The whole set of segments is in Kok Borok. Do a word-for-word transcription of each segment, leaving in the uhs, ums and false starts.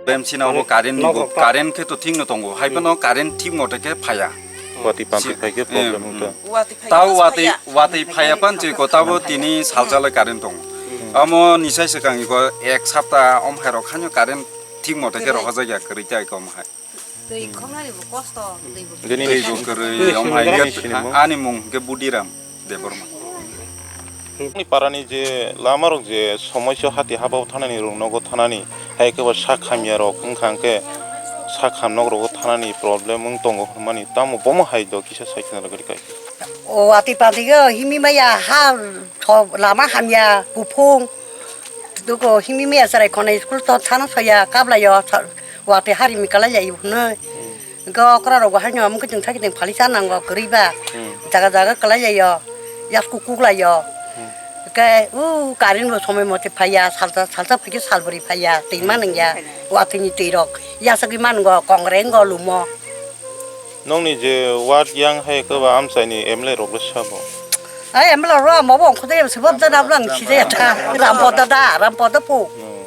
B M C no bo current ni bo, current khe to thik no tongo, hai phano current thik mote khe phaya. Watwi pampi phai khe problem wngkha. Tao watwi, watwi phaya pan che ko tabo tini salchale current tongo. Amo nisai swkang iko ek sapta om hai rok khanyo current thik mote khe rohorjak ya kwrwi tai kom hai. Twi khongnani bo kosto, twi bo. Gini twi bo kwrwi, om hai ani mung ke Budiram Debbarma. Ni parani je lama rok je somoi so hati haba thanani rung nogo thanani, hai ke ba sak hamya rok wngkha hwnkhe sak ham nok rogo thanani problem wng tongo hwnmani tamo bomo hai do kisa sai khna rwgwi kai. O ati pati go himi maya ha tho lama hamya kuphung. Duko himi maya sarai khonai school to thana soya kabla yo sa-, wate hari mi kalai lai hwnwi. Go okra rok bahai no mukhe chwng thaki teng phali cha nango kwrwi ba. Hmm. Jaga jaga kalai lai yo. Yasku kuk lai yo. Hmm. Ke u current bo somoi mote phaiya, salsa, salsa phaikhe salbri phaiya, twi ma nangya. Watwi ni twi rok. Yasagwi ma nango kongre ngo lumo. Nokni je ward yang hai khe ba amchai ni M L A rok le sabo. Ai, M L A rok mo bo khudai se bo da blang si de ta. Ram po da da, ram po da po. Hmm.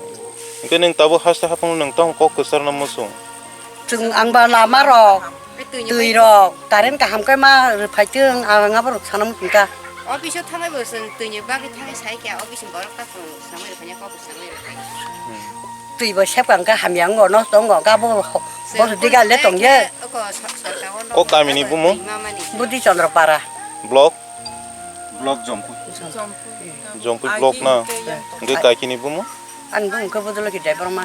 Hingke neng tabo haste haphang neng tong kok kwchar na muchung. Chwng ang ba lama rok, twi rok, current kaham khe ma rwphai thung, ang abo rok sana muchung kha. Office o thangai bo chwng twi ni bagwi thangai sai khe office ni borok ta chwng samai rwphai kok samai rwphai. Hmm. Twi bo sep kang kha hamya ngo no tongo ga bo bo diga le tong ye. O kami ni bumu? Budi Chandra Para. Block? Block Jompu. Jompu block na. Nge kaiki ni bumu? Ani bumu khe Budulaki Debbarma.